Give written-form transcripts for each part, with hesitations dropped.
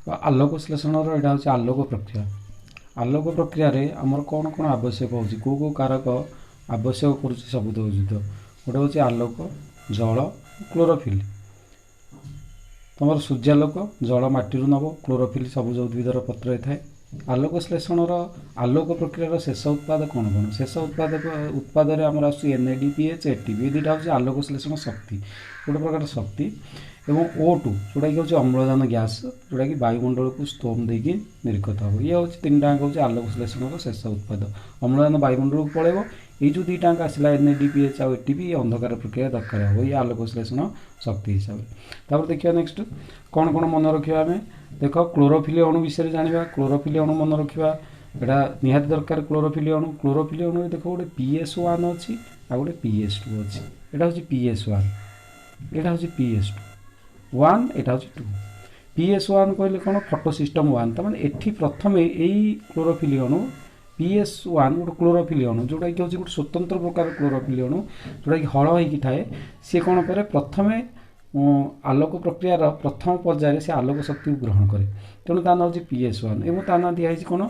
ଆଲୋକ ଶ୍ଲେଷଣର ଏଇଟା ହେଉଛି ଆଲୋକ ପ୍ରକ୍ରିୟା। ଆଲୋକ ପ୍ରକ୍ରିୟାରେ ଆମର କ'ଣ କ'ଣ ଆବଶ୍ୟକ ହେଉଛି, କେଉଁ କେଉଁ କାରକ ଆବଶ୍ୟକ କରୁଛି ସବୁଜ ଉଦ୍ଭିଦ? ଗୋଟେ ହେଉଛି ଆଲୋକ, ଜଳ, କ୍ଲୋରୋଫିଲ୍। ତୁମର ସୂର୍ଯ୍ୟାଲୋକ, ଜଳ ମାଟିରୁ ନେବ, କ୍ଲୋରୋଫିଲ୍ ସବୁଜ ଉଦ୍ଭିଦର ପତ୍ରରେ ଥାଏ। ଆଲୋକ ଶ୍ଲେଷଣର ଆଲୋକ ପ୍ରକ୍ରିୟାର ଶେଷ ଉତ୍ପାଦ କ'ଣ କ'ଣ? ଶେଷ ଉତ୍ପାଦରେ ଆମର ଆସୁଛି NADPH, ATP। ଏ ଦୁଇଟା ହେଉଛି ଆଲୋକ ଶ୍ଲେଷଣ ଶକ୍ତି, ଗୋଟେ ପ୍ରକାର ଶକ୍ତି। ଏବଂ O2 ଯେଉଁଟାକି ହେଉଛି ଅମ୍ଳଜାନ ଗ୍ୟାସ୍, ଯେଉଁଟାକି ବାୟୁମଣ୍ଡଳକୁ ସ୍ତୋମ ଦେଇକି ନିର୍ଗତ ହେବ। ଇଏ ହେଉଛି ତିନିଟା ଯାକ ହେଉଛି ଆଲୋକ ଶ୍ଲେଷଣର ଶେଷ ଉତ୍ପାଦ। ଅମ୍ଳଜାନ ବାୟୁମଣ୍ଡଳକୁ ପଳେଇବ, ଏଇ ଯେଉଁ ଦୁଇଟା ଯାକ ଆସିଲା NADPH ଆଉ ATP, ଇଏ ଅନ୍ଧକାର ପ୍ରକ୍ରିୟା ଦରକାର ହେବ, ଇଏ ଆଲୋକ ଶ୍ଲେଷଣ ଶକ୍ତି ହିସାବରେ। ତାପରେ ଦେଖିବା ନେକ୍ସଟ କ'ଣ କ'ଣ ମନେ ରଖିବା ଆମେ। ଦେଖ, କ୍ଲୋରୋଫିଲ୍ ଅଣୁ ବିଷୟରେ ଜାଣିବା। କ୍ଲୋରୋଫିଲ୍ ଅଣୁ ମନେ ରଖିବା, ଏଇଟା ନିହାତି ଦରକାର। କ୍ଲୋରୋଫିଲ୍ ଅଣୁ, କ୍ଲୋରୋଫିଲ୍ ଅଣୁରେ ଦେଖ ଗୋଟେ PS1 ଅଛି ଆଉ ଗୋଟେ PS2 ଅଛି। ଏଇଟା ହେଉଛି PS1, ଏଇଟା ହେଉଛି PS2। 1, ଏଇଟା ହେଉଛି 2। PS1 କହିଲେ କ'ଣ? Photo system 1। ତାମାନେ ଏଠି ପ୍ରଥମେ ଏଇ କ୍ଲୋରୋଫିଲ୍ ଅଣୁ PS1 ଗୋଟେ କ୍ଲୋରୋଫିଲ୍ ଅଣୁ, ଯେଉଁଟାକି ହେଉଛି ଗୋଟେ ସ୍ୱତନ୍ତ୍ର ପ୍ରକାର କ୍ଲୋରୋଫିଲ୍ ଅଣୁ, ଯେଉଁଟାକି ହଳ ହେଇକି ଥାଏ। ସିଏ କ'ଣ କରେ? ପ୍ରଥମେ ଆଲୋକ ପ୍ରକ୍ରିୟାର ପ୍ରଥମ ପର୍ଯ୍ୟାୟରେ ସେ ଆଲୋକ ଶକ୍ତିକୁ ଗ୍ରହଣ କରେ। ତେଣୁ ତା ନାଁ ହେଉଛି PS1 ଏବଂ ତା ନାଁ ଦିଆହେଇଛି କ'ଣ?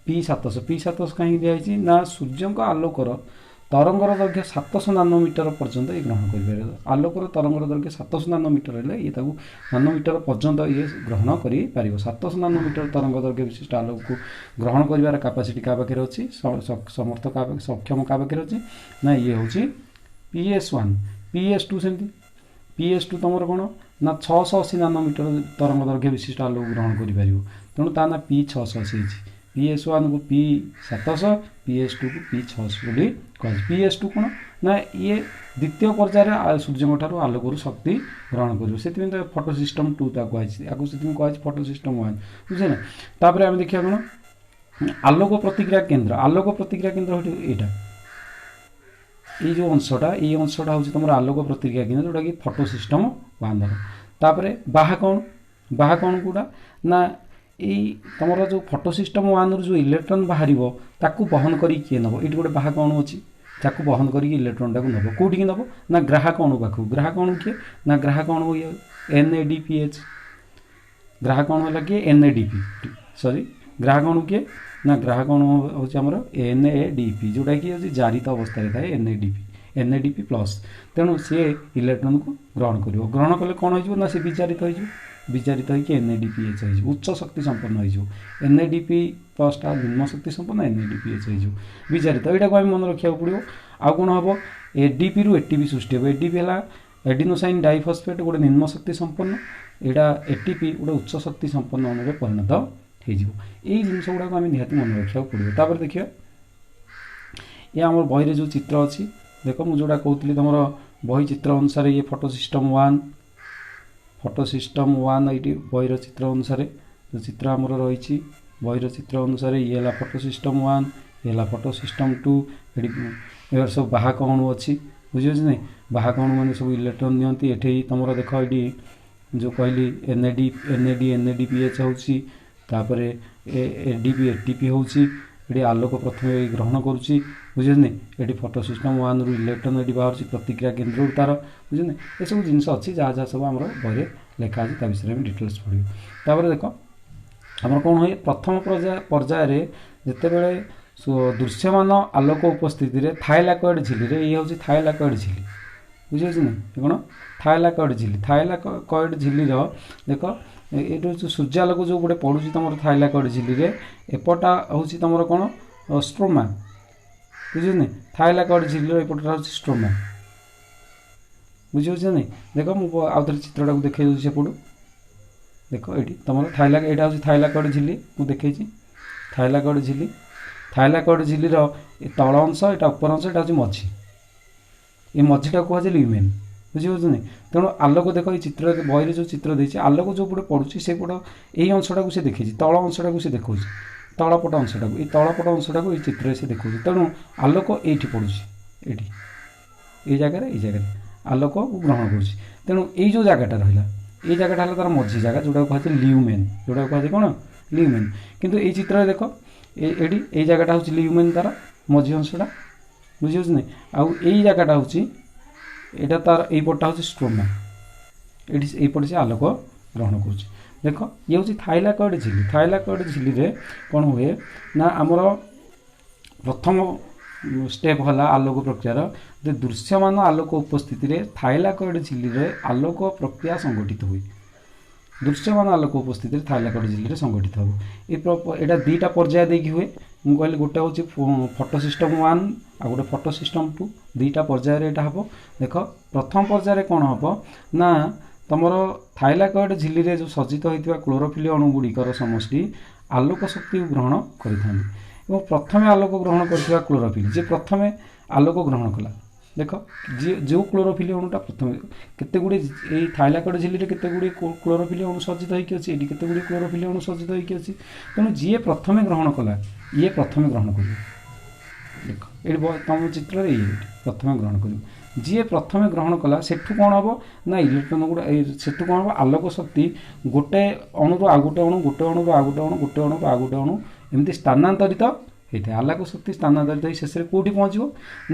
P700। P700 କାହିଁକି ଦିଆହେଇଛି ନା ସୂର୍ଯ୍ୟଙ୍କ ଆଲୋକର ତରଙ୍ଗର ଦୈର୍ଘ୍ୟ 700 ନାନୋମିଟର ପର୍ଯ୍ୟନ୍ତ ଇଏ ଗ୍ରହଣ କରିପାରିବ। ଆଲୋକର ତରଙ୍ଗର ଦୈର୍ଘ୍ୟ 700 ନାନୋମିଟର ହେଲେ ଇଏ ତାକୁ ନାନୋମିଟର ପର୍ଯ୍ୟନ୍ତ ଇଏ ଗ୍ରହଣ କରିପାରିବ। 700 ନାନୋମିଟର ତରଙ୍ଗ ଦୈର୍ଘ୍ୟ ବିଶିଷ୍ଟ ଆଲୋକକୁ ଗ୍ରହଣ କରିବାର କାପାସିଟି କାହା ପାଖରେ ଅଛି? ସମର୍ଥ କାହା, ସକ୍ଷମ କାହା ପାଖରେ ଅଛି ନା ଇଏ ହେଉଛି PS1। PS2 ସେମିତି, PS2 ତୁମର କ'ଣ ନା 680 ନାନୋମିଟର ତରଙ୍ଗ ଦୈର୍ଘ୍ୟ ବିଶିଷ୍ଟ ଆଲୋକ ଗ୍ରହଣ କରିପାରିବ। ତେଣୁ ତା ନାଁ P680 ହେଇଛି। PS1କୁ P700, PS2କୁ P600 ବୋଲି କୁହାଯାଇଛି। PS2 କ'ଣ ନା ଇଏ ଦ୍ୱିତୀୟ ପର୍ଯ୍ୟାୟରେ ସୂର୍ଯ୍ୟଙ୍କ ଠାରୁ ଆଲୋକରୁ ଶକ୍ତି ଗ୍ରହଣ କରିବ। ସେଥିପାଇଁ ତ ଫଟୋ ସିଷ୍ଟମ୍ 2 ତାକୁ କୁହାଯାଇଛି, ଆକୁ ସେଥିପାଇଁ କୁହାଯାଇଛି ଫଟୋ ସିଷ୍ଟମ୍ 1, ବୁଝିଲେ ନା? ତାପରେ ଆମେ ଦେଖିବା କ'ଣ? ଆଲୋକ ପ୍ରତିକ୍ରିୟା କେନ୍ଦ୍ର। ଆଲୋକ ପ୍ରତିକ୍ରିୟା କେନ୍ଦ୍ର ହେଉଛି ଏଇଟା, ଏଇ ଯେଉଁ ଅଂଶଟା, ଏଇ ଅଂଶଟା ହେଉଛି ତୁମର ଆଲୋକ ପ୍ରତିକ୍ରିୟା କେନ୍ଦ୍ର, ଯେଉଁଟାକି ଫଟୋ ସିଷ୍ଟମ୍ 1ର। ତାପରେ ବାହକ ଅଣୁ। ବାହକ ଅଣୁ କେଉଁଟା ନା ଏଇ ତୁମର ଯେଉଁ ଫଟୋ ସିଷ୍ଟମ୍ 1ରୁ ଯେଉଁ ଇଲେକ୍ଟ୍ରନ୍ ବାହାରିବ, ତାକୁ ବହନ କରିକି କିଏ ନେବ? ଏଇଠି ଗୋଟେ ବାହକ ଅଣୁ ଅଛି, ତାକୁ ବହନ କରିକି ଇଲେକ୍ଟ୍ରନ୍ଟାକୁ ନେବ। କେଉଁଠିକି ନେବ ନା ଗ୍ରାହକ ଅଣୁ ପାଖକୁ। ଗ୍ରାହକ ଅଣୁ କିଏ ନା ଗ୍ରାହକ ଅଣୁ ଇଏ NADPH। ଗ୍ରାହକ ଅଣୁ ହେଲା କିଏ? NADP, ସରି, ଗ୍ରାହକ ଅଣୁ କିଏ ନା ଗ୍ରାହକ ଅଣୁ ହେଉଛି ଆମର NADP, ଯେଉଁଟାକି ହେଉଛି ଜାରିତ ଅବସ୍ଥାରେ ଥାଏ NADP, NADP plus. ତେଣୁ ସିଏ ଇଲେକ୍ଟ୍ରନ୍କୁ ଗ୍ରହଣ କରିବ। ଗ୍ରହଣ କଲେ କ'ଣ ହେଇଯିବ ନା ସେ ବିଜାରିତ ହେଇଯିବ। ବିଜାରିତ ହେଇକି NADPH ହେଇଯିବ, ଉଚ୍ଚ ଶକ୍ତି ସମ୍ପନ୍ନ ହେଇଯିବ। NADP ପ୍ଲସ୍ଟା ନିମ୍ନ ଶକ୍ତି ସମ୍ପନ୍ନ, NADPH ହେଇଯିବ ବିଜାରିତ। ଏଇଟାକୁ ଆମେ ମନେ ରଖିବାକୁ ପଡ଼ିବ। ଆଉ କ'ଣ ହେବ? ADPରୁ ATP ସୃଷ୍ଟି ହେବ। ADP ହେଲା ଏଡିନୋସାଇନ୍ ଡାଇଫସ୍ଫେଟ୍, ଗୋଟେ ନିମ୍ନ ଶକ୍ତି ସମ୍ପନ୍ନ। ଏଇଟା ATP ଗୋଟେ ଉଚ୍ଚ ଶକ୍ତି ସମ୍ପନ୍ନ ଅଣୁରେ ପରିଣତ ହେଇଯିବ। ଏଇ ଜିନିଷ ଗୁଡ଼ାକୁ ଆମେ ନିହାତି ମନେ ରଖିବାକୁ ପଡ଼ିବ। ତାପରେ ଦେଖିବା ଇଏ ଆମର ବହିରେ ଯେଉଁ ଚିତ୍ର ଅଛି। ଦେଖ, ମୁଁ ଯେଉଁଟା କହୁଥିଲି, ତୁମର ବହି ଚିତ୍ର ଅନୁସାରେ ଇଏ ଫଟୋ ସିଷ୍ଟମ୍ 1, ଫଟୋ ସିଷ୍ଟମ୍ 1। ଏଇଠି ବହିର ଚିତ୍ର ଅନୁସାରେ ଯେଉଁ ଚିତ୍ର ଆମର ରହିଛି, ବହିର ଚିତ୍ର ଅନୁସାରେ ଇଏ ହେଲା ଫଟୋ ସିଷ୍ଟମ୍ 1, ଇଏ ହେଲା ଫଟୋ ସିଷ୍ଟମ୍ 2। ଏଠି ଏଗୁଡ଼ା ସବୁ ବାହକ ଅଣୁ ଅଛି, ବୁଝିପାରୁଛି ନାଇଁ? ବାହକ ଅଣୁ ମାନେ ସବୁ ଇଲେକ୍ଟ୍ରନ୍ ନିଅନ୍ତି। ଏଠି ତୁମର ଦେଖ, ଏଇଠି ଯେଉଁ କହିଲି NAD NAD NADPH ହେଉଛି, ତାପରେ ADP ATP ହେଉଛି। ଏଠି ଆଲୋକ ପ୍ରଥମେ ଗ୍ରହଣ କରୁଛି, ବୁଝିଲେ? ଏଠି ଫଟୋ ସିଷ୍ଟମ୍ 1ରୁ ଇଲେକ୍ଟ୍ରନ୍ ଏଠି ବାହାରୁଛି ପ୍ରତିକ୍ରିୟା କେନ୍ଦ୍ରରୁ ତାର, ବୁଝିଲେ? ଏସବୁ ଜିନିଷ ଅଛି, ଯାହା ଯାହା ସବୁ ଆମର ବହିରେ ଲେଖା ଅଛି, ତା ବିଷୟରେ ଆମେ ଡିଟେଲ୍ସ ପଢ଼ିବୁ। ତାପରେ ଦେଖ ଆମର କ'ଣ ହୁଏ। ପ୍ରଥମ ପର୍ଯ୍ୟାୟରେ ଯେତେବେଳେ ଦୃଶ୍ୟମାନ ଆଲୋକ ଉପସ୍ଥିତିରେ ଥାଇଲାକଏଡ଼ ଝିଲ୍ଲିରେ, ଇଏ ହେଉଛି ଥାଇଲାକଏଡ଼ ଝିଲ୍ଲି, ବୁଝିପାରୁଛି ନା? କ'ଣ ଥାଇଲାକଏଡ଼ ଝିଲ୍ଲି? ଥାଇଲାକଏଡ଼ ଝିଲ୍ଲିର ଦେଖ, ଏଇଠି ହେଉଛି ସୂର୍ଯ୍ୟାଲୋକ ଯେଉଁ ଗୋଟେ ପଡ଼ୁଛି ତୁମର ଥାଇଲାକଏଡ଼ ଝିଲ୍ଲିରେ। ଏପଟା ହେଉଛି ତୁମର କ'ଣ? ଷ୍ଟ୍ରୋମା, ବୁଝିପାରୁଛନ୍ତି? ଥାଇଲାକଏଡ଼ ଝିଲ୍ଲିର ଏପଟଟା ହେଉଛି ଷ୍ଟ୍ରୋମା, ବୁଝିପାରୁଛନ୍ତି ନାଇଁ? ଦେଖ, ମୁଁ ଆଉ ଥରେ ଚିତ୍ରଟାକୁ ଦେଖେଇ ଦେଉଛି ସେପଟୁ। ଦେଖ, ଏଇଠି ତୁମର ଏଇଟା ହେଉଛି ଥାଇଲାକଏଡ଼ ଝିଲ୍ଲି। ମୁଁ ଦେଖେଇଛି ଥାଇଲାକଏଡ଼ ଝିଲ୍ଲି। ଥାଇଲାକଏଡ଼ ଝିଲ୍ଲିର ଏ ତଳ ଅଂଶ, ଏଇଟା ଉପର ଅଂଶ, ଏଇଟା ହେଉଛି ମଝି। ଏ ମଝିଟାକୁ କୁହାଯାଏ ଲ୍ୟୁମେନ୍, ବୁଝିପାରୁଛନ୍ତି? ତେଣୁ ଆଲୋକ ଦେଖ, ଏଇ ଚିତ୍ର, ବହିରେ ଯେଉଁ ଚିତ୍ର ଦେଇଛି, ଆଲୋକ ଯେଉଁପଟେ ପଡ଼ୁଛି ସେପଟ ଏଇ ଅଂଶଟାକୁ ସେ ଦେଖେଇଛି, ତଳ ଅଂଶଟାକୁ ସେ ଦେଖାଉଛି, ତଳପଟ ଅଂଶଟାକୁ। ଏଇ ତଳପଟ ଅଂଶଟାକୁ ଏଇ ଚିତ୍ରରେ ସେ ଦେଖାଉଛି। ତେଣୁ ଆଲୋକ ଏଇଠି ପଡ଼ୁଛି, ଏଇଠି ଏଇ ଜାଗାରେ, ଏଇ ଜାଗାରେ ଆଲୋକକୁ ଗ୍ରହଣ କରୁଛି। ତେଣୁ ଏଇ ଯେଉଁ ଜାଗାଟା ରହିଲା, ଏଇ ଜାଗାଟା ହେଲା ତାର ମଝି ଜାଗା, ଯେଉଁଟାକୁ କୁହାଯାଏ ଲ୍ୟୁମେନ୍। ଯେଉଁଟାକୁ କୁହାଯାଏ କ'ଣ? ଲ୍ୟୁମେନ୍। କିନ୍ତୁ ଏଇ ଚିତ୍ରରେ ଦେଖ, ଏଇଠି ଏଇ ଜାଗାଟା ହେଉଛି ଲ୍ୟୁମେନ୍, ତାର ମଝି ଅଂଶଟା, ବୁଝିପାରୁଛନ୍ତି ନାଇଁ? ଆଉ ଏଇ ଜାଗାଟା ହେଉଛି ଏଇଟା ତାର, ଏଇ ପଟଟା ହେଉଛି ଷ୍ଟ୍ରୋମା। ଏଇଠି ଏଇପଟେ ସେ ଆଲୋକ ଗ୍ରହଣ କରୁଛି। ଦେଖ, ଇଏ ହେଉଛି ଥାଇଲାକଏଡ୍ ଝିଲ୍ଲି। ଥାଇଲାକଏଡ୍ ଝିଲ୍ଲିରେ କ'ଣ ହୁଏ ନା, ଆମର ପ୍ରଥମ ଷ୍ଟେପ୍ ହେଲା ଆଲୋକ ପ୍ରକ୍ରିୟାର ଯେ ଦୃଶ୍ୟମାନ ଆଲୋକ ଉପସ୍ଥିତିରେ ଥାଇଲାକଏଡ୍ ଝିଲ୍ଲିରେ ଆଲୋକ ପ୍ରକ୍ରିୟା ସଂଗଠିତ ହୁଏ। ଦୃଶ୍ୟମାନ ଆଲୋକ ଉପସ୍ଥିତିରେ ଥାଇଲାକଏଡ୍ ଝିଲ୍ଲିରେ ସଂଗଠିତ ହେବ। ଏ ଏଇଟା ଦୁଇଟା ପର୍ଯ୍ୟାୟ ଦେଇକି ହୁଏ। ମୁଁ କହିଲି, ଗୋଟେ ହେଉଛି ଫଟୋ ସିଷ୍ଟମ୍ 1 ଆଉ ଗୋଟେ ଫଟୋ ସିଷ୍ଟମ୍ 2। ଦୁଇଟା ପର୍ଯ୍ୟାୟରେ ଏଇଟା ହେବ। ଦେଖ, ପ୍ରଥମ ପର୍ଯ୍ୟାୟରେ କ'ଣ ହେବ ନା, ତୁମର ଥାଇଲାକଏଡ୍ ଝିଲ୍ଲିରେ ଯେଉଁ ସଜ୍ଜିତ ହୋଇଥିବା କ୍ଲୋରୋଫିଲ୍ ଅଣୁ ଗୁଡ଼ିକର ସମଷ୍ଟି ଆଲୋକ ଶକ୍ତିକୁ ଗ୍ରହଣ କରିଥାନ୍ତି ଏବଂ ପ୍ରଥମେ ଆଲୋକ ଗ୍ରହଣ କରିଥିବା କ୍ଲୋରୋଫିଲ୍, ଯିଏ ପ୍ରଥମେ ଆଲୋକ ଗ୍ରହଣ କଲା, ଦେଖ, ଯିଏ ଯେଉଁ କ୍ଲୋରୋଫିଲ୍ ଅଣୁଟା ପ୍ରଥମେ, କେତେ ଗୁଡ଼ିଏ ଏଇ ଥାଇଲାକଏଡ୍ ଝିଲ୍ଲିରେ କେତେ ଗୁଡ଼ିଏ କ୍ଲୋରୋଫିଲ୍ ଅଣୁ ସଜ୍ଜିତ ହେଇକି ଅଛି, ଏଇଠି କେତେ ଗୁଡ଼ିଏ କ୍ଲୋରୋଫିଲ୍ ଅଣୁ ସଜ୍ଜିତ ହେଇକି ଅଛି। ତେଣୁ ଯିଏ ପ୍ରଥମେ ଗ୍ରହଣ କଲା, ଇଏ ପ୍ରଥମେ ଗ୍ରହଣ କରିବ। ଦେଖ, ଏଇଠି ତମ ଚିତ୍ରରେ ଇଏ ଏଇଠି ପ୍ରଥମେ ଗ୍ରହଣ କରିବ। ଯିଏ ପ୍ରଥମେ ଗ୍ରହଣ କଲା, ସେଠୁ କ'ଣ ହେବ ନା, ଇଲେକ୍ଟ୍ରନ୍ ଗୁଡ଼ା, ସେଠୁ କ'ଣ ହେବ, ଆଲୋକ ଶକ୍ତି ଗୋଟେ ଅଣୁରୁ ଆଉ ଗୋଟେ ଅଣୁ, ଗୋଟେ ଅଣୁରୁ ଆଉ ଗୋଟେ ଅଣୁ, ଗୋଟେ ଅଣୁରୁ ଆଉ ଗୋଟେ ଅଣୁ, ଏମିତି ସ୍ଥାନାନ୍ତରିତ ହେଇଥାଏ। ଆଲୋକ ଶକ୍ତି ସ୍ଥାନାନ୍ତରିତ ହେଇ ଶେଷରେ କେଉଁଠି ପହଞ୍ଚିବ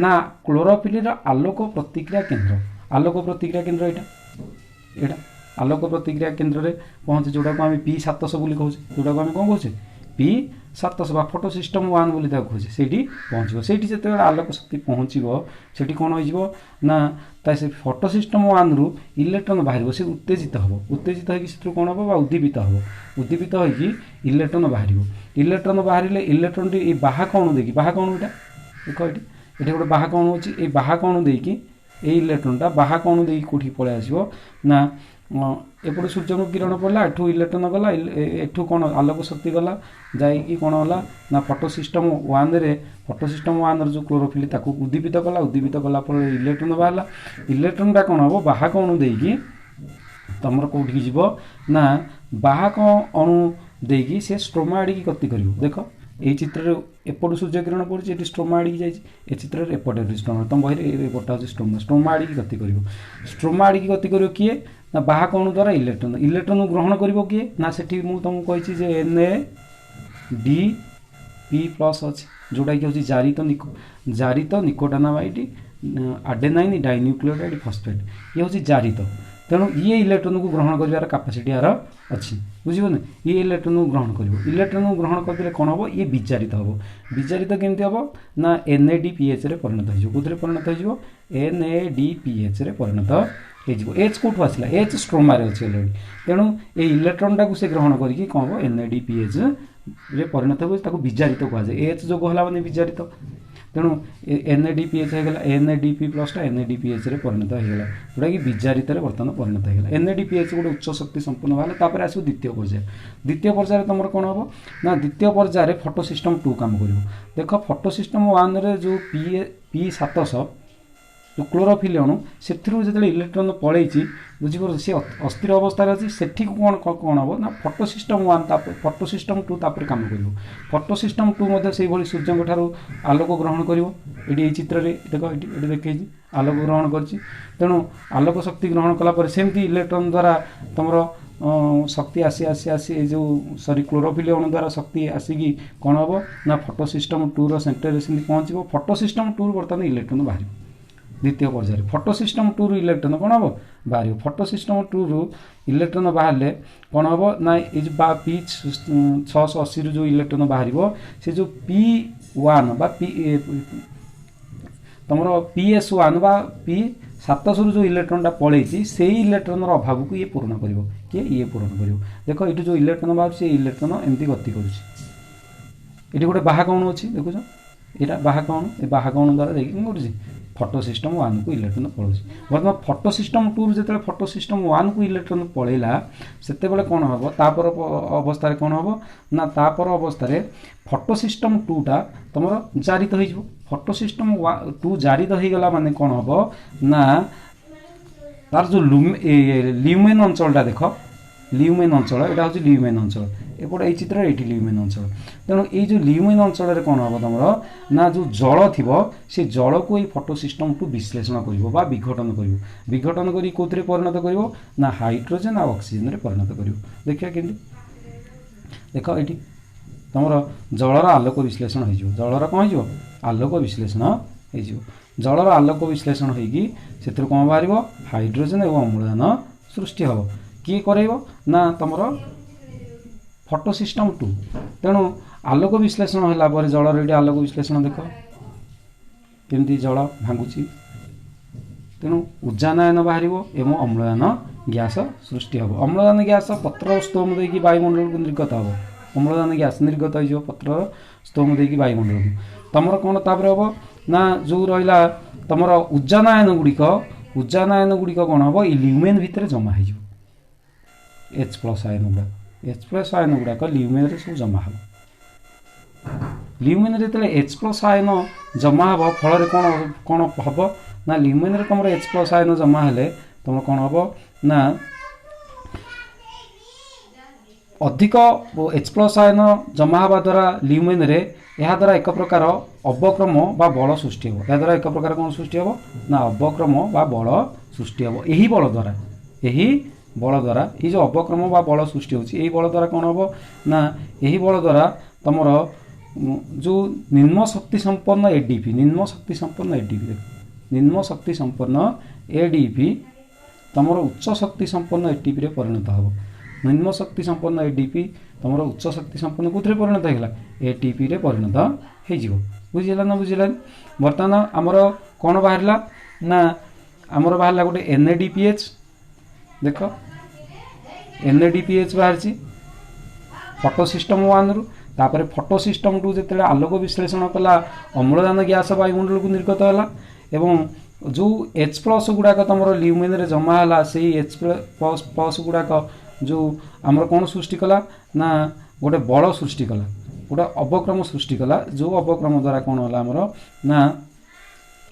ନା, କ୍ଲୋରୋଫିଲ୍ର ଆଲୋକ ପ୍ରତିକ୍ରିୟା କେନ୍ଦ୍ର। ଆଲୋକ ପ୍ରତିକ୍ରିୟା କେନ୍ଦ୍ର ଏଇଟା ଆଲୋକ ପ୍ରତିକ୍ରିୟା କେନ୍ଦ୍ରରେ ପହଞ୍ଚେ, ଯେଉଁଟାକୁ ଆମେ ପି 700 ବୋଲି କହୁଛେ। ଯେଉଁଟାକୁ ଆମେ କ'ଣ କହୁଛେ? ପି 700 ବା ଫଟୋ ସିଷ୍ଟମ୍ 1 ବୋଲି ତାକୁ କହୁଛେ। ସେଇଠି ପହଞ୍ଚିବ। ସେଇଠି ଯେତେବେଳେ ଆଲୋକ ଶକ୍ତି ପହଞ୍ଚିବ, ସେଠି କ'ଣ ହେଇଯିବ ନା, ତା ସେ ଫଟୋ ସିଷ୍ଟମ୍ 1ରୁ ଇଲେକ୍ଟ୍ରନ୍ ବାହାରିବ। ସେ ଉତ୍ତେଜିତ ହେବ। ଉତ୍ତେଜିତ ହେଇକି ସେଥିରୁ କ'ଣ ହେବ ବା ଉଦ୍ଦୀପିତ ହେବ। ଉଦ୍ଦୀପିତ ହେଇକି ଇଲେକ୍ଟ୍ରନ୍ ବାହାରିବ। ଇଲେକ୍ଟ୍ରନ୍ ବାହାରିଲେ ଇଲେକ୍ଟ୍ରନ୍ଟି ଏଇ ବାହକ ଅଣୁ ଦେଇକି, ବାହକ ଅଣୁ ଏଇଟା ଦେଖ, ଏଠି ଗୋଟେ ବାହକ ଅଣୁ ଅଛି। ଏଇ ବାହକ ଅଣୁ ଦେଇକି, ଏଇ ଇଲେକ୍ଟ୍ରନ୍ଟା ବାହକ ଅଣୁ ଦେଇକି କେଉଁଠିକି ପଳେଇ ଆସିବ ନା, ଏପଟେ ସୂର୍ଯ୍ୟଙ୍କ କିରଣ ପଡ଼ିଲା, ଏଠୁ ଇଲେକ୍ଟ୍ରନ୍ ଗଲା, ଏଠୁ କ'ଣ ଆଲୋକ ଶକ୍ତି ଗଲା, ଯାଇକି କ'ଣ ହେଲା ନା, ଫଟୋ ସିଷ୍ଟମ୍ 1ରେ, ଫଟୋ ସିଷ୍ଟମ୍ 1ର ଯେଉଁ କ୍ଲୋରୋଫିଲ୍, ତାକୁ ଉଦ୍ଦୀପିତ କଲା। ଉଦ୍ଦୀପିତ କଲା ଫଳରେ ଇଲେକ୍ଟ୍ରନ୍ ବାହାରିଲା। ଇଲେକ୍ଟ୍ରନ୍ଟା କ'ଣ ହେବ, ବାହକ ଅଣୁ ଦେଇକି ତୁମର କେଉଁଠିକି ଯିବ ନା, ବାହକ ଅଣୁ ଦେଇକି ସେ ଷ୍ଟ୍ରୋମା ଆଡ଼ିକି ଗତି କରିବ। ଦେଖ, ଏଇ ଚିତ୍ରରେ ଏପଟୁ ସୂର୍ଯ୍ୟ କିରଣ ପଡ଼ୁଛି, ଏଠି ଷ୍ଟ୍ରୋମା ଆଡ଼ିକି ଯାଇଛି। ଏ ଚିତ୍ରରେ ଏପଟେ ଷ୍ଟ୍ରୋମା, ତୁମ ବହିରେ ଏପଟା ହେଉଛି ଷ୍ଟ୍ରୋମା। ଷ୍ଟ୍ରୋମା ଆଡ଼ିକି ଗତି କରିବ। ଷ୍ଟ୍ରୋମା ଆଡ଼ିକି ଗତି କରିବ କିଏ ନା, ବାହକ ଅଣୁ ଦ୍ୱାରା ଇଲେକ୍ଟ୍ରନ୍। ଇଲେକ୍ଟ୍ରନ୍ ଗ୍ରହଣ କରିବ କିଏ ନା, ସେଠି ମୁଁ ତୁମକୁ କହିଛି ଯେ NADP plus ଅଛି, ଯେଉଁଟାକି ହେଉଛି ଜାରିତ ନିକୋଟିନାମାଇଡ୍ ଆଡେନାଇନ୍ ଡାଇନ୍ୟୁକ୍ଲିଓଟାଇଡ୍ ଫସଫେଟ୍। ଇଏ ହେଉଛି ଜାରିତ। ତେଣୁ ଇଏ ଇଲେକ୍ଟ୍ରନ୍କୁ ଗ୍ରହଣ କରିବାର କାପାସିଟି ଆର ଅଛି, ବୁଝିବନି? ଇଏ ଇଲେକ୍ଟ୍ରନ୍କୁ ଗ୍ରହଣ କରିବ। ଇଲେକ୍ଟ୍ରନ୍କୁ ଗ୍ରହଣ କରିଦେଲେ କ'ଣ ହେବ? ଇଏ ବିଜାରିତ ହେବ। ବିଜାରିତ କେମିତି ହେବ ନା, NADPHରେ ପରିଣତ ହେଇଯିବ। କେଉଁଥିରେ ପରିଣତ ହେଇଯିବ? NADPHରେ ପରିଣତ ହେଇଯିବ। ଏଚ୍ କେଉଁଠୁ ଆସିଲା? ଏଚ୍ ଷ୍ଟ୍ରୋମାରେ ଅଛି ଅଲରେଡ଼ି। ତେଣୁ ଏଇ ଇଲେକ୍ଟ୍ରନ୍ଟାକୁ ସେ ଗ୍ରହଣ କରିକି କ'ଣ ହେବ? NADPHରେ ପରିଣତ ହେବ। ତାକୁ ବିଜାରିତ କୁହାଯାଏ। ଏଚ୍ ଯୋଗ ହେଲା ମାନେ ବିଜାରିତ। ତେଣୁ NADPH ହେଇଗଲା। NADP ପ୍ଲସ୍ଟା NADPHରେ ପରିଣତ ହେଇଗଲା, ଯେଉଁଟାକି ବିଜାରିତରେ ବର୍ତ୍ତମାନ ପରିଣତ ହେଇଗଲା। NADPH ଗୋଟେ ଉଚ୍ଚ ଶକ୍ତି ସମ୍ପନ୍ନ ବାହାରିଲା। ତାପରେ ଆସିବ ଦ୍ୱିତୀୟ ପର୍ଯ୍ୟାୟ। ଦ୍ୱିତୀୟ ପର୍ଯ୍ୟାୟରେ ତୁମର କ'ଣ ହେବ ନା, ଦ୍ୱିତୀୟ ପର୍ଯ୍ୟାୟରେ ଫଟୋ ସିଷ୍ଟମ୍ 2 କାମ କରିବ। ଦେଖ, ଫଟୋ ସିଷ୍ଟମ୍ 1ରେ ଯେଉଁ ପି 700 ଯେଉଁ କ୍ଲୋରୋଫିଲ୍ ଅଣୁ, ସେଥିରୁ ଯେତେବେଳେ ଇଲେକ୍ଟ୍ରନ୍ ପଳେଇଛି, ବୁଝିପାରୁଛ, ସେ ଅସ୍ଥିର ଅବସ୍ଥାରେ ଅଛି। ସେଠିକୁ କ'ଣ ହେବ ନା, ଫଟୋ ସିଷ୍ଟମ୍ 1, ତାପରେ ଫଟୋ ସିଷ୍ଟମ୍ 2 ତାପରେ କାମ କରିବ। ଫଟୋ ସିଷ୍ଟମ୍ 2 ମଧ୍ୟ ସେଇଭଳି ସୂର୍ଯ୍ୟଙ୍କ ଠାରୁ ଆଲୋକ ଗ୍ରହଣ କରିବ। ଏଠି ଏଇ ଚିତ୍ରରେ ଦେଖ, ଏଠି ଦେଖେଇଛି, ଆଲୋକ ଗ୍ରହଣ କରିଛି। ତେଣୁ ଆଲୋକ ଶକ୍ତି ଗ୍ରହଣ କଲା ପରେ ସେମିତି ଇଲେକ୍ଟ୍ରନ୍ ଦ୍ୱାରା ତୁମର ଶକ୍ତି ଆସି ଆସି ଆସି, ଏଇ ଯେଉଁ ସରି, କ୍ଲୋରୋଫିଲ୍ ଅଣୁ ଦ୍ୱାରା ଶକ୍ତି ଆସିକି କ'ଣ ହେବ ନା, ଫଟୋ ସିଷ୍ଟମ୍ 2ର ସେଣ୍ଟରରେ ସେମିତି ପହଞ୍ଚିବ। ଫଟୋ ସିଷ୍ଟମ୍ 2ରୁ ବର୍ତ୍ତମାନ ଇଲେକ୍ଟ୍ରନ୍ ବାହାରିବ। ଦ୍ୱିତୀୟ ପର୍ଯ୍ୟାୟରେ ଫଟୋ ସିଷ୍ଟମ୍ 2ରୁ ଇଲେକ୍ଟ୍ରନ୍ କ'ଣ ହେବ? ବାହାରିବ। ଫଟୋ ସିଷ୍ଟମ୍ 2ରୁ ଇଲେକ୍ଟ୍ରନ୍ ବାହାରିଲେ କ'ଣ ହେବ ନା, ଏଇ ଯେଉଁ ବା ପି 680ରୁ ଯେଉଁ ଇଲେକ୍ଟ୍ରନ୍ ବାହାରିବ, ସେ ଯେଉଁ ପି 1 ବା ପି ତୁମର PS1 ବା ପି 700ରୁ ଯେଉଁ ଇଲେକ୍ଟ୍ରନ୍ଟା ପଳେଇଛି, ସେଇ ଇଲେକ୍ଟ୍ରନ୍ର ଅଭାବକୁ ଇଏ ପୂରଣ କରିବ। କିଏ? ଇଏ ପୂରଣ କରିବ। ଦେଖ, ଏଇଠୁ ଯେଉଁ ଇଲେକ୍ଟ୍ରନ୍ ବାହାରୁଛି, ଏଇ ଇଲେକ୍ଟ୍ରନ୍ ଏମିତି ଗତି କରୁଛି। ଏଠି ଗୋଟେ ବାହକ ଅଣୁ ଅଛି, ଦେଖୁଛ? ଏଇଟା ବାହକ ଅଣୁ। ଏ ବାହକ ଅଣୁ ଦ୍ୱାରା ଯାଇକି କ'ଣ କରୁଛି? ଫଟୋ ସିଷ୍ଟମ୍ 1କୁ ଇଲେକ୍ଟ୍ରନ୍ ପଳାଉଛି। ବର୍ତ୍ତମାନ ଫଟୋ ସିଷ୍ଟମ୍ 2ରୁ ଯେତେବେଳେ ଫଟୋ ସିଷ୍ଟମ୍ 1କୁ ଇଲେକ୍ଟ୍ରନ୍ ପଳେଇଲା, ସେତେବେଳେ କ'ଣ ହେବ? ତାପର ଅବସ୍ଥାରେ କ'ଣ ହେବ ନା, ତାପର ଅବସ୍ଥାରେ ଫଟୋ ସିଷ୍ଟମ୍ 2ଟା ତୁମର ଜାରିତ ହେଇଯିବ। ଫଟୋ ସିଷ୍ଟମ୍ 2 ଜାରିତ ହେଇଗଲା ମାନେ କ'ଣ ହେବ ନା, ତାର ଯେଉଁ ଲ୍ୟୁମେନ୍ ଅଞ୍ଚଳଟା, ଦେଖ, ଲ୍ୟୁମେନ୍ ଅଞ୍ଚଳ, ଏଇଟା ହେଉଛି ଲ୍ୟୁମେନ୍ ଅଞ୍ଚଳ। ଏପଟେ ଏଇ ଚିତ୍ରରେ ଏଇଠି ଲ୍ୟୁମେନ୍ ଅଞ୍ଚଳ। ତେଣୁ ଏଇ ଯେଉଁ ଲ୍ୟୁମେନ୍ ଅଞ୍ଚଳରେ କ'ଣ ହେବ ତୁମର ନା, ଯେଉଁ ଜଳ ଥିବ, ସେ ଜଳକୁ ଏଇ ଫଟୋ ସିଷ୍ଟମ୍ 2 ବିଶ୍ଳେଷଣ କରିବ ବା ବିଘଟନ କରିବ। ବିଘଟନ କରି କେଉଁଥିରେ ପରିଣତ କରିବ ନା, ହାଇଡ୍ରୋଜେନ୍ ଆଉ ଅକ୍ସିଜେନରେ ପରିଣତ କରିବ। ଦେଖିବା କେମିତି। ଦେଖ, ଏଇଠି ତୁମର ଜଳର ଆଲୋକ ବିଶ୍ଳେଷଣ ହେଇଯିବ। ଜଳର କ'ଣ ହେଇଯିବ? ଆଲୋକ ବିଶ୍ଳେଷଣ ହେଇଯିବ। ଜଳର ଆଲୋକ ବିଶ୍ଳେଷଣ ହେଇକି ସେଥିରୁ କ'ଣ ବାହାରିବ? ହାଇଡ୍ରୋଜେନ୍ ଏବଂ ଅମ୍ଳଜାନ ସୃଷ୍ଟି ହେବ। କିଏ କରାଇବ ନା, ତୁମର Photo system 2। ତେଣୁ ଆଲୋକ ବିଶ୍ଳେଷଣ ହେଲା ପରେ ଜଳର ଏଇଠି ଆଲୋକ ବିଶ୍ଳେଷଣ ଦେଖ କେମିତି ଜଳ ଭାଙ୍ଗୁଛି। ତେଣୁ ଉଜାନାୟନ ବାହାରିବ ଏବଂ ଅମ୍ଳଜାନ ଗ୍ୟାସ ସୃଷ୍ଟି ହେବ। ଅମ୍ଳଜାନ ଗ୍ୟାସ ପତ୍ର ସ୍ତୋମ ଦେଇକି ବାୟୁମଣ୍ଡଳକୁ ନିର୍ଗତ ହେବ। ଅମ୍ଳଜାନ ଗ୍ୟାସ ନିର୍ଗତ ହେଇଯିବ ପତ୍ରର ସ୍ତୋମ ଦେଇକି ବାୟୁମଣ୍ଡଳକୁ। ତମର କ'ଣ ତାପରେ ହେବ ନା ଯେଉଁ ରହିଲା ତମର ଉଜାନାୟନ ଗୁଡ଼ିକ, ଉଜାନାୟନ ଗୁଡ଼ିକ କ'ଣ ହେବ, ଏଇ ଲ୍ୟୁମେନ୍ ଭିତରେ ଜମା ହେଇଯିବ। ଏଚ୍ ପ୍ଲସ୍ ଆୟନ ଗୁଡ଼ାକ, ଏଚ୍ ପ୍ଲସ୍ ଆୟନ ଗୁଡ଼ାକ ଲ୍ୟୁମେନ୍ରେ ସବୁ ଜମା ହେବ। ଲ୍ୟୁମେନ୍ରେ ଯେତେବେଳେ ଏଚ୍ ପ୍ଲସ୍ ଆୟନ ଜମା ହେବ, ଫଳରେ କ'ଣ କ'ଣ ହେବ ନା ଲ୍ୟୁମେନ୍ରେ ତୁମର ଏଚ୍ ପ୍ଲସ୍ ଆୟନ ଜମା ହେଲେ ତୁମର କ'ଣ ହେବ ନା ଅଧିକ ଏଚ୍ ପ୍ଲସ୍ ଆୟନ ଜମା ହେବା ଦ୍ୱାରା ଲ୍ୟୁମେନ୍ରେ ଏହାଦ୍ୱାରା ଏକ ପ୍ରକାର ଅବକ୍ରମ ବା ବଳ ସୃଷ୍ଟି ହେବ। ଏହାଦ୍ୱାରା ଏକ ପ୍ରକାର କ'ଣ ସୃଷ୍ଟି ହେବ ନା ଅବକ୍ରମ ବା ବଳ ସୃଷ୍ଟି ହେବ। ଏହି ବଳ ଦ୍ୱାରା, ଏହି ବଳ ଦ୍ୱାରା ଏଇ ଯେଉଁ ଅବକ୍ରମ ବା ବଳ ସୃଷ୍ଟି ହେଉଛି, ଏହି ବଳ ଦ୍ୱାରା କ'ଣ ହେବ ନା ଏହି ବଳ ଦ୍ୱାରା ତୁମର ଯେଉଁ ନିମ୍ନ ଶକ୍ତି ସମ୍ପନ୍ନ ଏଡିପି, ନିମ୍ନ ଶକ୍ତି ସମ୍ପନ୍ନ ଏଡିପି, ଦେଖ ନିମ୍ନ ଶକ୍ତି ସମ୍ପନ୍ନ ଏଡିପି ତୁମର ଉଚ୍ଚ ଶକ୍ତି ସମ୍ପନ୍ନ ଏଟିପିରେ ପରିଣତ ହେବ। ନିମ୍ନ ଶକ୍ତି ସମ୍ପନ୍ନ ଏଡିପି ତୁମର ଉଚ୍ଚ ଶକ୍ତି ସମ୍ପନ୍ନ କେଉଁଥିରେ ପରିଣତ ହେଇଗଲା, ଏଟିପିରେ ପରିଣତ ହେଇଯିବ। ବୁଝିହେଲା ନା ବୁଝିଲାନି? ବର୍ତ୍ତମାନ ଆମର କ'ଣ ବାହାରିଲା ନା ଆମର ବାହାରିଲା ଗୋଟେ NADPH। ଦେଖ NADPH ବାହାରିଛି ଫଟୋ ସିଷ୍ଟମ୍ 1ରୁ। ତାପରେ ଫଟୋ ସିଷ୍ଟମ୍ 2 ଯେତେବେଳେ ଆଲୋକ ବିଶ୍ଳେଷଣ କଲା, ଅମ୍ଳଜାନ ଗ୍ୟାସ ବାୟୁମଣ୍ଡଳକୁ ନିର୍ଗତ ହେଲା ଏବଂ ଯେଉଁ ଏଚ୍ ପ୍ଲସ୍ ଗୁଡ଼ାକ ତୁମର ଲ୍ୟୁମେନ୍ରେ ଜମା ହେଲା, ସେଇ ଏଚ୍ ପ୍ଲସ୍ ପ୍ଲସ୍ ଗୁଡ଼ାକ ଯେଉଁ ଆମର କ'ଣ ସୃଷ୍ଟି କଲା ନା ଗୋଟେ ବଳ ସୃଷ୍ଟି କଲା, ଗୋଟେ ଅବକ୍ରମ ସୃଷ୍ଟି କଲା। ଯେଉଁ ଅବକ୍ରମ ଦ୍ୱାରା କ'ଣ ହେଲା ଆମର ନା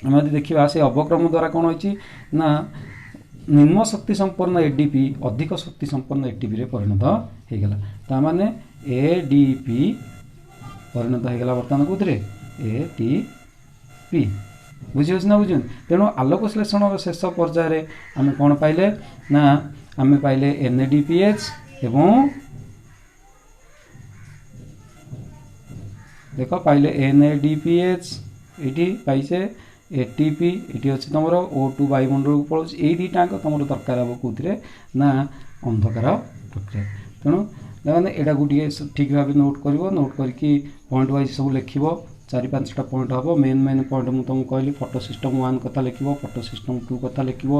ଆମେ ଯଦି ଦେଖିବା ସେ ଅବକ୍ରମ ଦ୍ୱାରା କ'ଣ ହେଇଛି ନା ନିମ୍ନ ଶକ୍ତି ସମ୍ପନ୍ନ ଏଡିପି ଅଧିକ ଶକ୍ତି ସମ୍ପନ୍ନ ଏଟିପିରେ ପରିଣତ ହେଇଗଲା। ତାମାନେ ଏଡିପି ପରିଣତ ହେଇଗଲା ବର୍ତ୍ତମାନ କେଉଁଥିରେ, ଏଟିପି। ବୁଝିହେଉଛି ନା ବୁଝୁଛନ୍ତି? ତେଣୁ ଆଲୋକ ଶ୍ଲେଷଣର ଶେଷ ପର୍ଯ୍ୟାୟରେ ଆମେ କ'ଣ ପାଇଲେ ନା ଆମେ ପାଇଲେ NADPH ଏବଂ ଦେଖ ପାଇଲେ NADPH, ଏଇଠି ପାଇଛେ ATP, ଏଠି ଅଛି ତୁମର O2 ବାୟୁମଣ୍ଡଳକୁ ପଳାଉଛି। ଏଇ ଦୁଇଟାଙ୍କ ତୁମର ଦରକାର ହେବ କେଉଁଥିରେ ନା ଅନ୍ଧକାର ପ୍ରକ୍ରିୟା। ତେଣୁ ମାନେ ଏଇଟାକୁ ଟିକେ ଠିକ୍ ଭାବେ ନୋଟ୍ କରିବ, ନୋଟ୍ କରିକି ପଏଣ୍ଟ ୱାଇଜ୍ ସବୁ ଲେଖିବ। 4-5ଟା ପଏଣ୍ଟ ହେବ। ମେନ୍ ମେନ୍ ପଏଣ୍ଟ ମୁଁ ତୁମକୁ କହିଲି, ଫଟୋ ସିଷ୍ଟମ୍ 1 କଥା ଲେଖିବ, ଫଟୋ ସିଷ୍ଟମ୍ 2 କଥା ଲେଖିବ,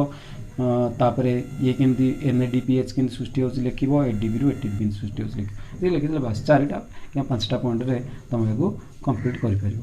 ତାପରେ ଇଏ କେମିତି NADPH କେମିତି ସୃଷ୍ଟି ହେଉଛି ଲେଖିବ, ADPରୁ ATP କେମିତି ସୃଷ୍ଟି ହେଉଛି ଲେଖିବ। ଏ ଲେଖିଦେଲେ ବାସ୍ 4ଟା କିମ୍ବା 5ଟା ପଏଣ୍ଟରେ ତୁମେ ଏହାକୁ କମ୍ପ୍ଲିଟ୍ କରିପାରିବ।